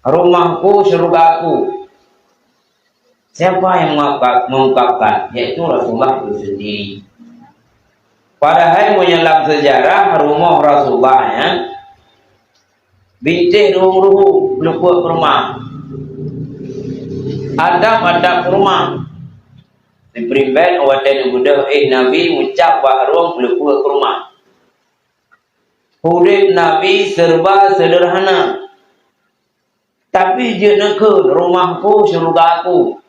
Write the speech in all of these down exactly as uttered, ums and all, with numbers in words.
Rumahku, syurgaku. Siapa yang mengungkap-, mengungkapkan? Yaitu Rasulullah itu sendiri. Padahai meunyoe lam sejarah rumoh Rasulullah nyan, bintéh ruhueng-ruhueng, peuleupeuk keuruma. Adab-adab keuruma. Siprimbet watée neubeudôh éh Nabi meucab bak rueng peuleupeuk keuruma. Udeb Nabi serba seudeurhana. Tapi jeuet neukheun, "Rumahku, syurgaku."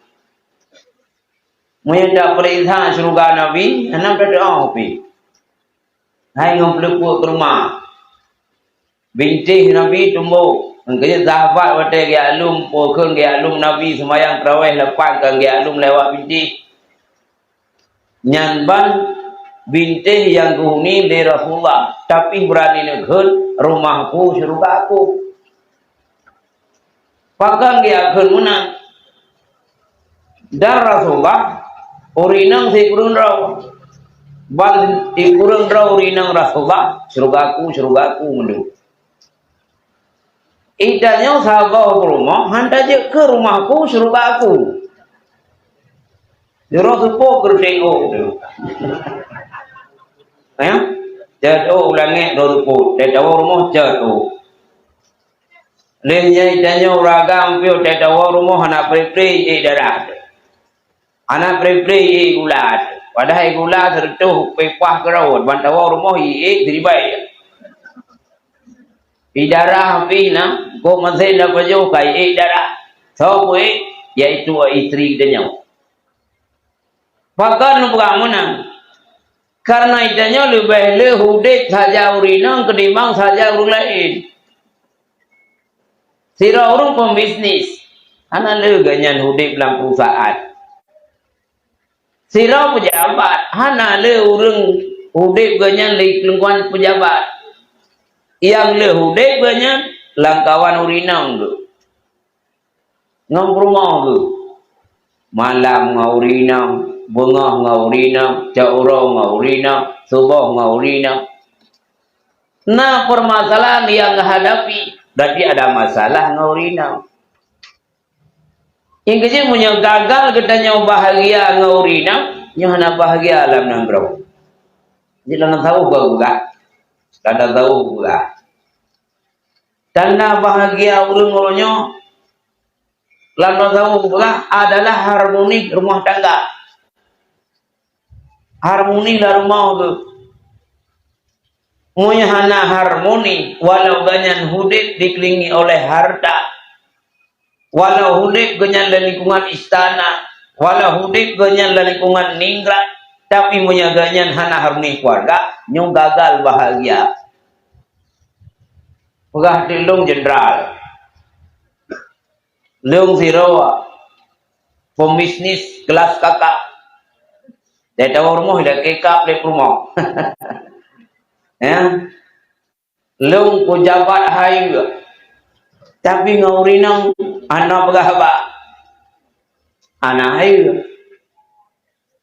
Meunyoe tapeuriksa syurga Nabi, hana teudoh pih. Hai ngon peuleupeuk keuruma. Bintéh Nabi tumbok. Engkeunya sahabat watée geualum, pokon geualum Nabi seumayang taraweh lapan kan geualum lewat bintéh. Nyan ban bintéh nyang geuhuni lé Rasulullah, tapi beurani neukheun, "Rumahku, syurgaku." Pakon geukheun meunan? Dan Rasulullah, ureueng inong sikureueng droe. Ban sikureueng droe ureueng inong Rasulullah, "Syurgaku, syurgaku," meudeh. Itanyoe sagoe peurumoh, han tajeuet keu "Rumahku, syurgaku." Jroh seupôt keureuteng ôk tu. Ya? Cot ôk u langét droe seupôt. Teuh tawoe rumoh cot ôk. Lheueh nyan itanyoe ureueng agam piôh teuh tawoe rumoh hana pre-pre ék darah tu. Hana pre-pre ék gula tu. Padahai gula sireutôh pipah keurot, ban tawoe rumoh ék siribèe. Ék darah pih na, kok meusén na pajoh ka ék darah. Soe peuék? Yaitu istri geutanyoe. Pakon neupeugah meunan? Kareuna itanyoe leubeh le udeb saja ureueng inong keutimbang saja ureueng laén. Sidroe ureueng pembisnis, hana le gobnyan udeb lam perusahaan. Sidroe peujabat, hana le ureueng udeb gobnyan lam lingkungan peujabat. Nyang le udeb gobnyan lam kawan ureueng inong geuh. Ngon peurumoh geuh. Malam ngon ureueng inong, beungoh ngon ureueng inong, cot uroe ngon ureueng inong, suboh ngon ureueng inong. Na permasalahan nyang geuhadapi, berarti ada masalah ngon ureueng inong. Nyang keujeuet meunyoe gagal geutanyoe bahagia ngon ureueng inong, nyoe hana bahagia lam nanggroe. Jadi lam tasawuf peugah, lam tasawuf peugah. Tanda bahagia ureueng-ureueng nyoe lam tasawuf peugah adalah harmoni rumah tangga. Harmoni lam rumoh geuh. Meunyoe hana harmoni, walau gobnyan udeb dikelilingi oleh harta, walau udeb gobnyan lam lingkungan istana, walau udeb gobnyan lam lingkungan ningrat, tapi meunyoe gobnyan hana harmoni keluarga, nyoe gagal bahagia. Peugah teuk lôn jenderal. Lôn sidroe pembisnis kelas kakap. Teuh tawoe rumoh ilakée kap lé peurumoh. Ya. Lôn peujabat hayeue. Tapi ngon ureueng inong hana peugah haba. Hana hayeue.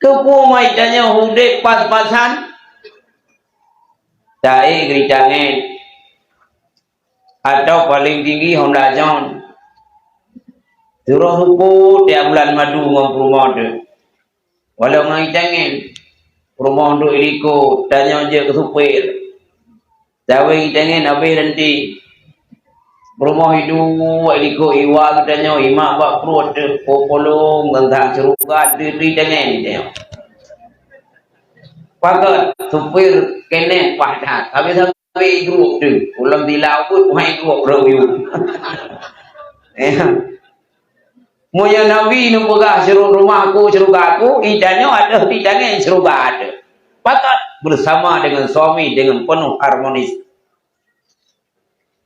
Keupeue ma itanyoe udeb pas-pasan? Taék geurita ngét. Atau paléng tinggi Honda John. Sidroe seupôt tiep bulan madu ngon peurumoh teuh. Walau ngon itangen, peurumoh duek iliko, tanyoe jeuet keu supir. Sawéng itangen habéh ranté. Peurumoh iduek iliko iwa geutanyoe, imak bak pruet teuh, po polong, ngon that syeuruga teuh itangen itanyoe. Pakon, supir keunong paih that. Habéh Wéh, idrop teuh, ulôn bila buet, wéh, idrop rot yue. Ya. Meunyoe Nabi neupeugah, "Syuru-, rumahku syeurugaku," itanyoe ateueh itangen syeuruga teuh. Pakat bersama dengan suami dengan penuh harmonis.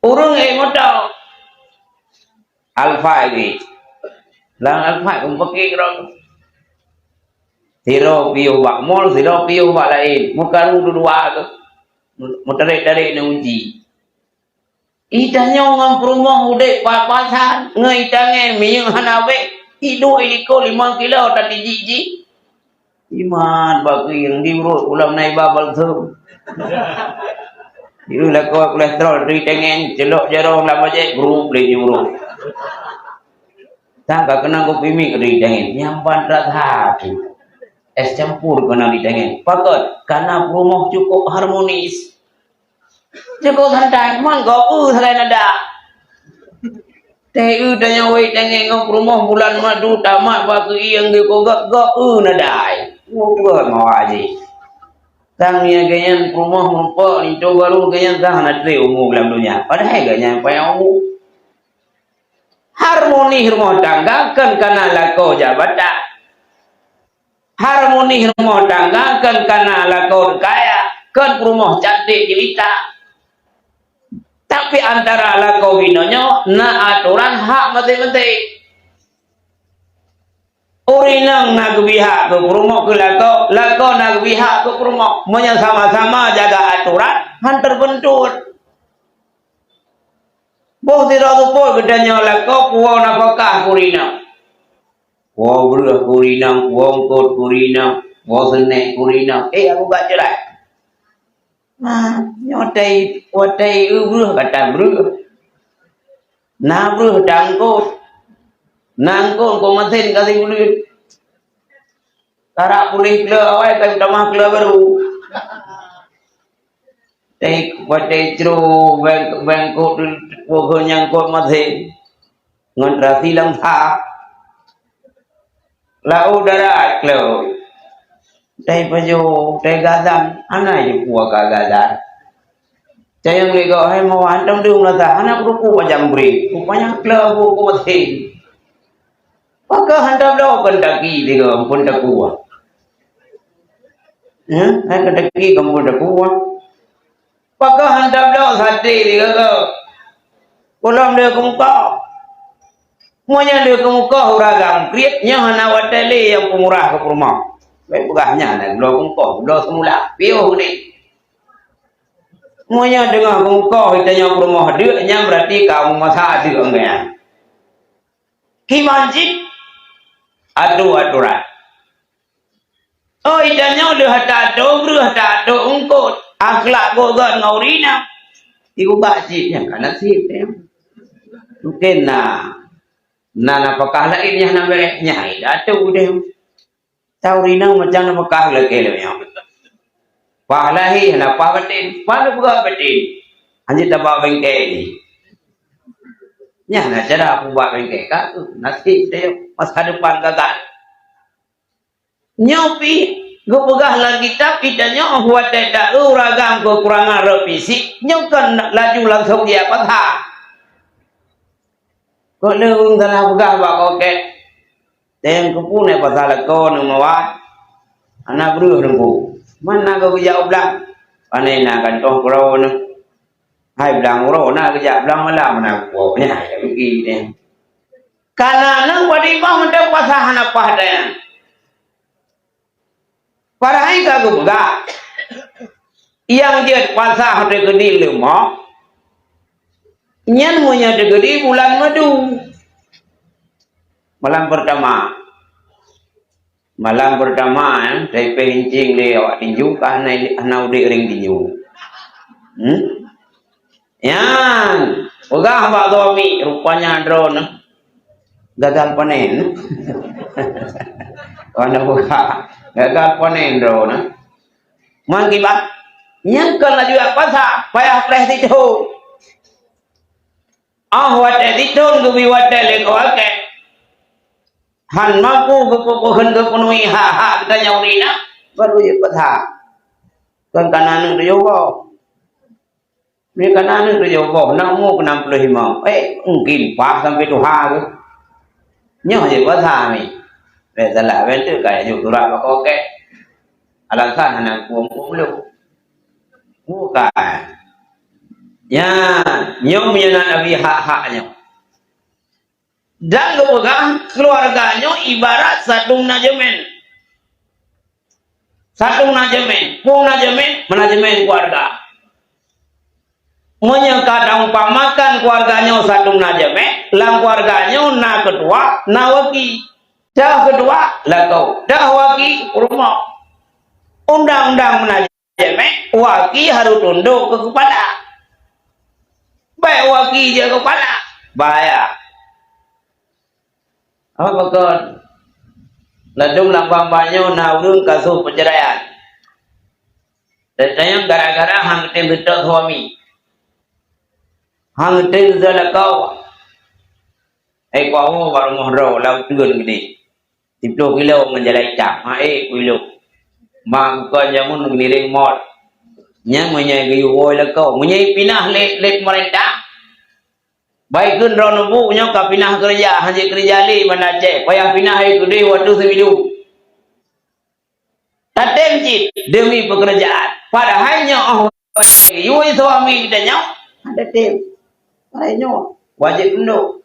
Ureueng ék moto, Alphard geuh. Lam Alphard pun peuki keudroe. Sidroe piôh bak mall, sidroe piôh bak laén. Meukaru dua-dua tu. Meutarek-tarek ngon gunci. Itanyoe ngon peurumoh udép pat-pasan, ngon itangen minyeuk hana bék. Iduek iliko limong kilo tatijik jih. Iman bak keuieng diurôt ulam na iba balsem. Yue lakoe kolesterol teuh itangen, ceulok jaroe lam bajèe, grup lé jiurôt. Tang ka keunong kopi miek di tangen, nyang ban rasa hati. Es campur keunong di tangen. Pakon? Karena peurumoh cukup harmonis. Cukup santai, man gob eu sagai nada. Teu eu tanyoe wai tangen ngon peurumoh bulan madu tamat bak keu ieng geuh gob, gob eu nada ai. Ngobrol mawah jih. Tang nyang geuh nyan peurumoh meurumpok linto barô geuh nyan ka hana treb umu lam donya. Padahai geuh nyan panyang umu. Harmoni rumoh tangga kon kana lakoe jabatan. Harmoni rumoh tangga kon kana lakoe kaya, kon peurumoh cantik jelita. Tapi antara lakoe binoe nyoe na atoran hak maséng-maséng. Ureueng inong na geubri hak keu peurumoh keu lakoe, lakoe na geubri hak keu peurumoh. Meunyoe sama-sama jaga atoran, han teupeuntot. Boh sidroe seupôt geutanyoe lakoe puwoe nafakah keu ureueng inong. Puwoe breueh keu ureueng inong, puwoe eungkôt keu ureueng inong, puwoe seunek keu ureueng inong. Eh, aku gak jeulaih. Nah, nyoe watèe, watèe eu breueh gata breueh. Na breueh ta eungkôt. Na eungkôt, eungkôt maséng ka sibuleuen. Karap puléh kleu awai ka tamah kleu barô. Tei, watèe cro bèe, bèe eungkôt, boh nyang eungkôt maséng. Ngon rasi lam sa. Lau darat kleu. Tei pajoh, tei gadan, hana jipue ka gadan. Cayang lé gob hai mawah hantom deuh meunasah, hana peuruku pajang brek, rupanya kleu buku maséng. Pakon hantom bloe Kentucky tiga ampôn takua. Ya, hai Kentucky ampôn takua. Pakon hantom bloe saté tiga ke. Ulôn lé keumukoh. Meunyoe lé keumukoh ureueng agam kriet, nyoe hana watèe lé nyang peumurah keu peurumoh. Bèk peugah nyan, bloe keumukoh, bloe seumula, piôh ni. Meunyoe teungoh geumukoh geutanyoe peurumoh deuk, nyan beurati ka meumasak deuk nyan. Kiban cit atu-aturan. Oh, geutanyoe lheueh that atu breueh, that atu eungkôt, akhlak gobnyan ngon ureueng inong. Ibu bak cit nyan ka naseb nyan. Mungken na, na nafakah laén nyang na bèrèh, nyan atu deh. Tau rinong macam na Mekah lagèe lôn nyoe. Paih lahé hana paih batén, paih lôn peugah batén. Hana taba bengke ni. Nyan na cara peubuet bengke ka, nasib teuh masa depan gagal. Nyoe pih geupeugah lam kitab, geutanyoe watèe ta-eu ragam keukurangan rot fisik, nyoe kon laju langsung jijak pasa. Kok lé ureueng salah peugah bak kokét. Teuh keupeue na pasal lakoe neuh mawat? Hana breueh teungku. Man na gob geujak u blang? Pane na kantong keudroe neuh. Hai blang uroe na geujak blang malam na kuwoe nyan, ya, rugi nyan. Kana neuh padum bah mantong pasah hana paih dayang. Padahai ka geupeugah, nyang jeuet pasah teukeudi leumoh, nyan meunyoe teukeudi bulan madu. Malam peurtama. Malam peurtama, eh, taipèh incing lé awak tinju ka hana, hana udép ring tinju. Hmm? Nyan, peugah bak suami, rupanya droeneuh gagal panen. Wana peugah, gagal panen droeneuh. Man kiban, nyan kon laju jak pasa, payah preh sithon. Ah, watèe sithon geubi watèe lé goe akèh. Han mampu geupeu-, geupeunuhi hak-hak geutanyoe ureueng inong, baru jipeusa. Kon kana aneuk tujoh boh. Meunyoe kana aneuk tujoh boh, na umu keu nam ploh limong. Eh, mungkin paih sampai tuha geuh. Nyoe jipeusa mi. Bèk salah, bèk teuk ka jok surat bak kokét. Alasan hana kuem-kuem lom. Bukan. Nyan, nyoe meunyoe na Nabi hak-hak nyoe. Dan geupeugah, keuluwarga nyoe ibarat satu manajemen. Satu manajemen. Peue manajemen? Manajemen keuluwarga. Meunyoe ka taumpamakan keuluwarga nyoe satu manajemen, lam keuluwarga nyoe na keutua, na waki. Teuh keutua, lakoe. Teuh waki, peurumoh. Undang-undang manajemen, waki harôh tundok keu keupala. Bèk waki jeuet keu keupala. Bahaya. Apa pakon? Ladôm lam bak-bak nyoe na ureuëng kasus perceraian. Dan sayang gara-gara hang tém seutôt suami. Hang tém seutôt lakoe. Eh, kuaho bak rumoh droe, lau teun geude. Siploh kilo ngon jalan itam. Ha, eh, kuilo. Ma bukon jameun geuliréng mot. Nyan meunyoe geuyue woe lakoe. Meunyoe pinah lé, lé pemerintah, baik kheun droeneuh bu nyoe ka pinah keureuja, hana jikeureuja lé Banda Aceh. Payah pinah hai keudeh watèe seumilu. Tatém cit demi pekerjaan. Padahai nyoe oh, yue suami geutanyoe, hana tatém. Padahai nyoe wajéb tundok.